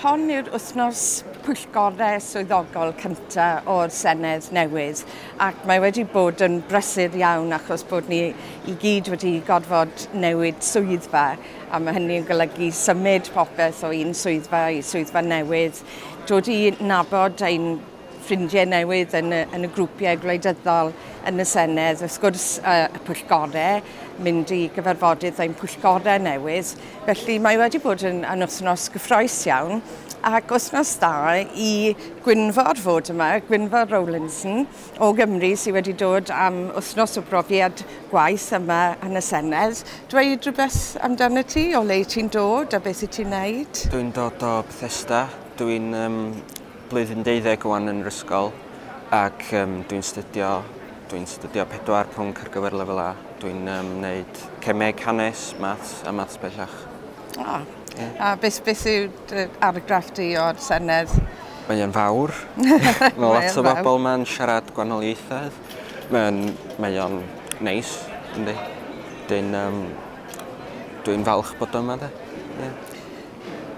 Hon yw'r wythnos pwyllgorau swyddogol cyntaf o'r Senedd newydd ac mae wedi bod yn brysur iawn achos bod ni i gyd wedi gorfod newid swyddfa a mae hynny yn golygu symud popeth o un swyddfa i swyddfa newydd, dod i nabod ein ffrindiau newydd yn y grwpiau gwleidyddol yn y Senedd, wrth gwrs y pwyllgorau, mynd i gyfarfodydd ein pwyllgorau newydd. Felly mae wedi bod yn wythnos gyffrous iawn ac wythnos da i Gwynfor fod yma, Gwynfor Rowlinson o Gymru sydd wedi dod am wythnos o brofiad gwaith yma yn y Senedd. Dweud rhywbeth amdano ti, o le ti'n dod a beth wyt ti'n neud? Dwi'n dod o Bethesda. Dwi'n blwyddyn 12 wan yn yr ysgol ac dwi'n studio pedwar pwnc ar gyfer lefel A. Dwi'n neud cemeg, hanes, maths a maths bellach. Ah. Yeah. A beth yw dy argraff di o'r Senedd? Mae o'n fawr. Mae lot o bobl ma'n siarad gwahanol ieithoedd. Mae o'n neis, yndi. Dwi'n falch bod yma, de. Yeah.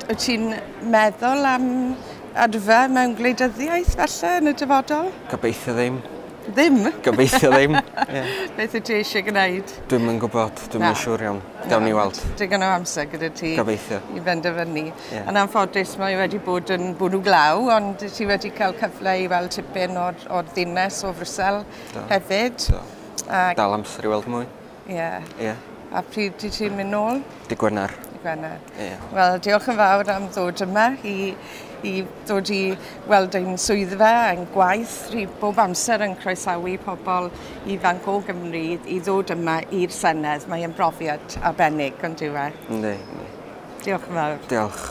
Wyt ti'n meddwl am yrfa mewn gwleidyddiaeth falle yn y dyfodol? Gobeithio ddim. Ddim? Gobeithio ddim. Yeah. Beth wyt ti eisiau gwneud? Dwi'm yn gwybod, dwi'm yn siŵr iawn. Gawn ni weld. Digon o amser gyda ti. Gobeithio. I benderfynu. Yeah. Yn anffodus mae wedi bod yn bwrw glaw, ond ti wedi cael cyfle i weld tipyn o'r ddinas o Frwsel hefyd. Do. Dal amser i weld mwy. Ie. Yeah. Yeah. A pryd ti ti'n mynd nôl? Dy Gwener. Dy Gwener. Ie. Yeah. Wel, diolch yn fawr am ddod yma i ddod i weld ein swyddfa, ein gwaith. Rhi bob amser yn croesawu pobl ifanc o Gymru i ddod yma i'r Senedd. Mae'n brofiad arbennig, ond yw e? Yndi. Diolch yn fawr. Diolch.